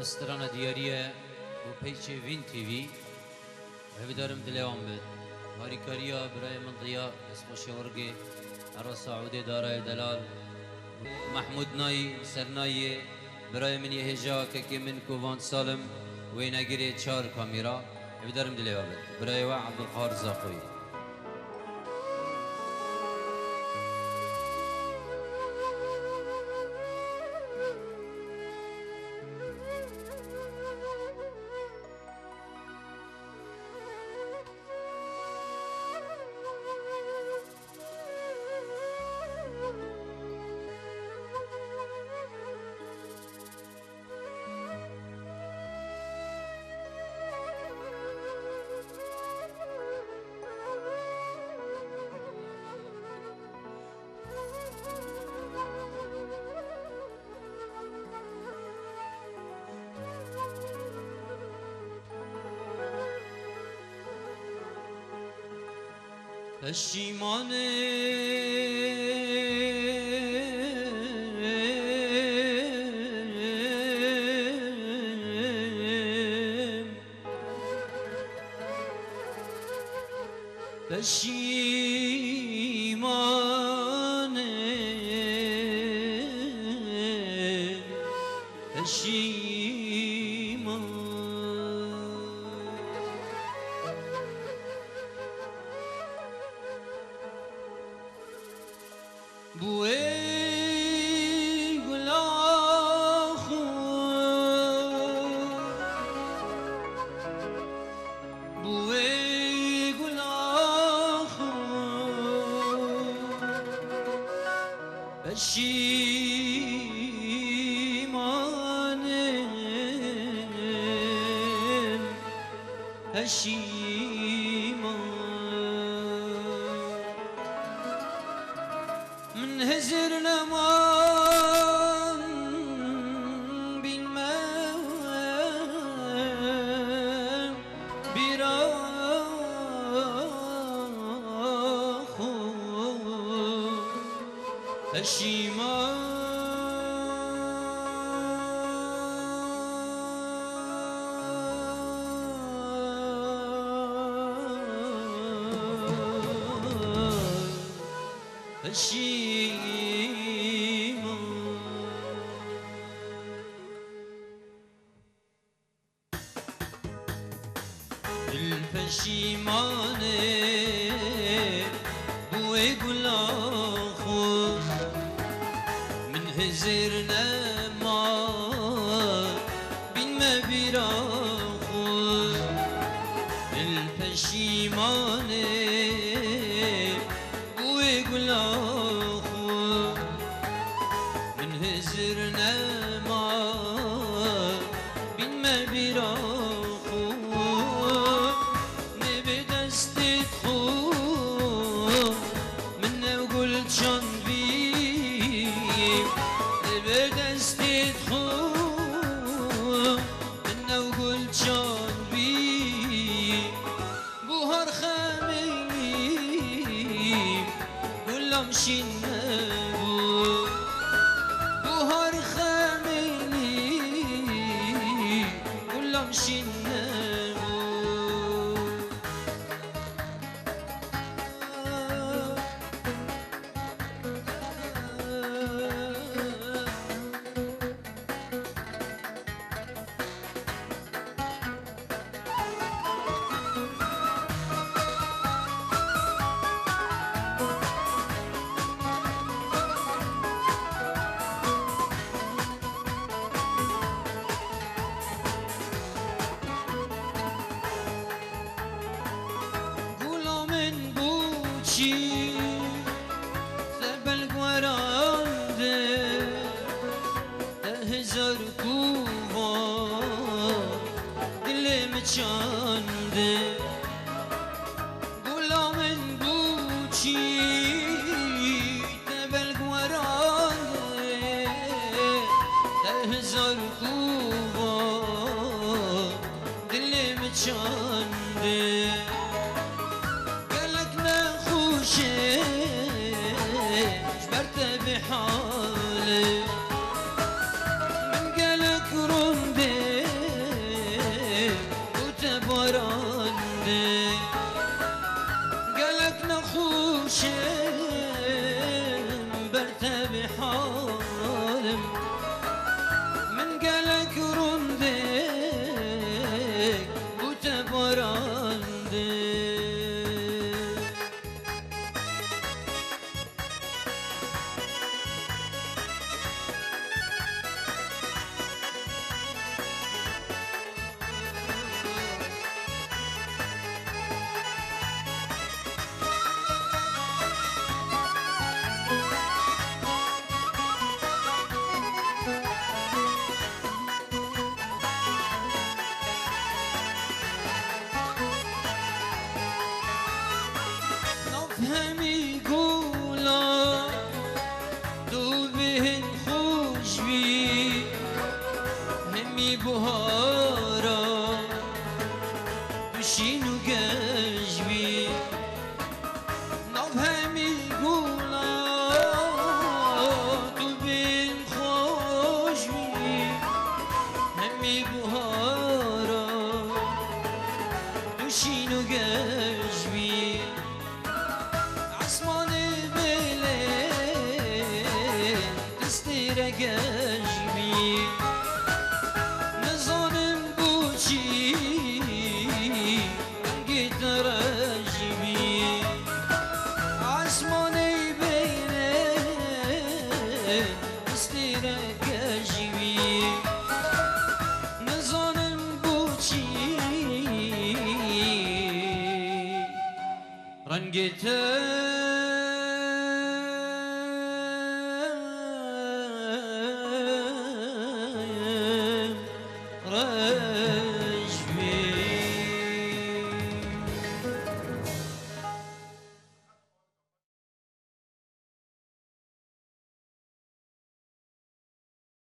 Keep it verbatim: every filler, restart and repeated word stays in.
Strana diyariye bo peyçê Vîn T V. Hêvîdarim dilê wan bit. Harîkariya birayê min Diya, destxweşiya wirgê, Erasa Ûdê Darayê Delal, Mehmûd Nayî, Sernayiyê, birayê min yê hêja, kekê min Kovan Salim, wênegirê çar kamîra. Hêvîdarim dilê we bit. Birayê we Ebdulqahar Zaxoyî. Peşîman im. Peşîman im, peşîman. Bi wê gula xwe, bi wê gula xwe, peşîmanim, peşîman. Min hizir neman bîn me bîra xwe peşîman. Peşîman. Dil peşîman e, bi wê gula xwe. Min hizir nema, bîn me bîra xwe. Dil peşîman e, bi wê gula xwe. Min hizir nema, bîn me bîra xwe. Nê bi destê xwe, min ew gul çandbî. Nê bi destê xwe, min ew gul çandbî. Buhar xemî, gulam şîn nebû. Buhar xemî, gulam şîn nebû. Gula min bûçî, sebel gueran de, te hezar kuva dilê min çande. Gula min bûçî, te belgueran de, te hezar kuva dilê min çande. Gelek nexweş e, ji ber te bêhal e. Min gelek rûn dê, Hemî gula tu bêhn xweş bî, hemî buhara tu şîn û geş bî. Nav hemî gula tu bêhn xweş bî, hemî buhara tu şîn û geş bî. Esmanê belê destê re geş bî. Nizanim boçî rengê te reş bî. Esmanê belê destê re geş bî. Nizanim boçî rengê te reş